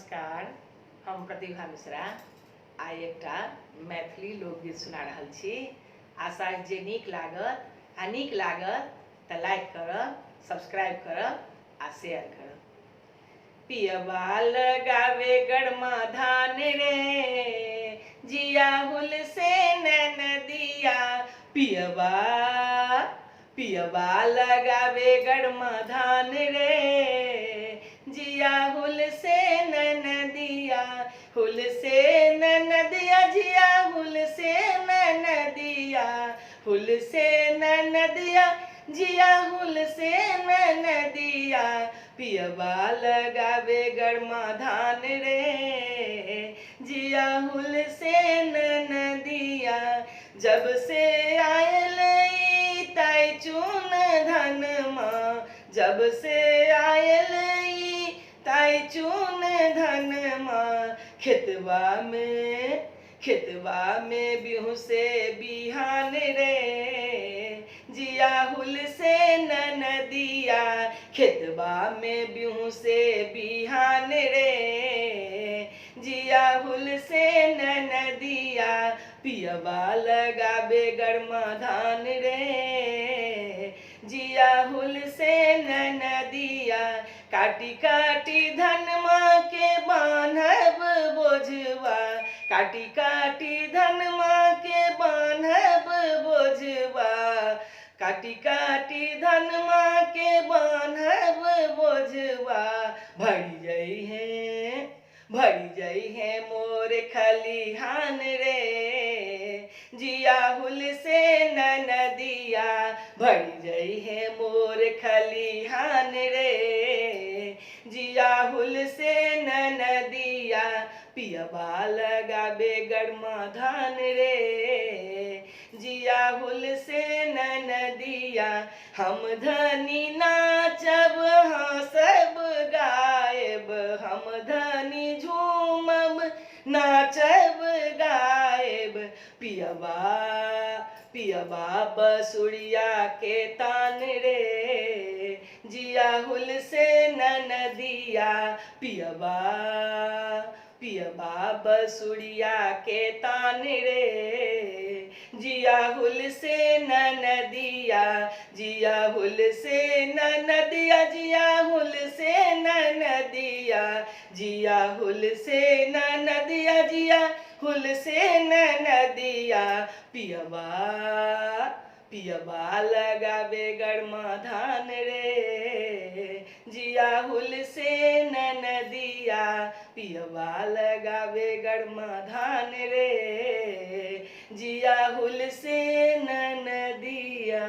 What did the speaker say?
नमस्कार। हम प्रतिभा मिश्रा आइ एकटा मैथिली लोकगीत सुना रहल छी। आशा अछि जे नीक लागत, आ नीक लागत तऽ लाइक करब, सब्सक्राइब करब आ शेयर करब। पियबा लगावे गरमा धान रे, जिया हुल से नदिया। पियबा पियबा लगावे गरमा धान रे, जिया हुल से नदिया। हुल से नदिया, जिया हुल से नदिया। हुल से नदिया, जिया हुल से नदिया। पियबा लगावे गरमा धान रे, जिया हुल से नदिया। जब से आयल ताई चून धनमा, जब से आयल ताई चून धनमा। खेतवा में, खेतवा में बिहू से बिहान रे, जिया हुल से नदिया। खेतवा में बिहू से बिहान रे, जिया हुल से नदिया। पियबा लगावे गरमा धान रे, जिया हुल से नदिया। काटी काटी धनमा के बान्हब बोझवा, काटी काटी धनमा के बान्हब बोझवा। काटी काटी धनमा के बान्हब बोझवा। भरी जई है, भरी जई है मोर खलिहान रे, जिया हुल से नदिया। भरी जई है मोर खलिहान रे, जिया हुल से नदिया। पियबा लगावे गरमा धान रे, जिया हुल से नदिया। हम धनी नाचब हँसब गायब, हम धनी झूमब नाचब गायब। पियबा पियबा बसुरिया के तान रे, जिया हुल से नदिया। पियबा पियबा बसुरिया के तान रे, जिया हुल से नदिया। जिया हुल से नदिया, जिया हुल से नदिया। जिया हुल से नदिया, जिया हुल से नदिया। पियबा पियबा लगावे गरमा धान रे, जिया हुल से नदिया। पियबा लगावे गरमा धान रे, जिया हुल से नदिया।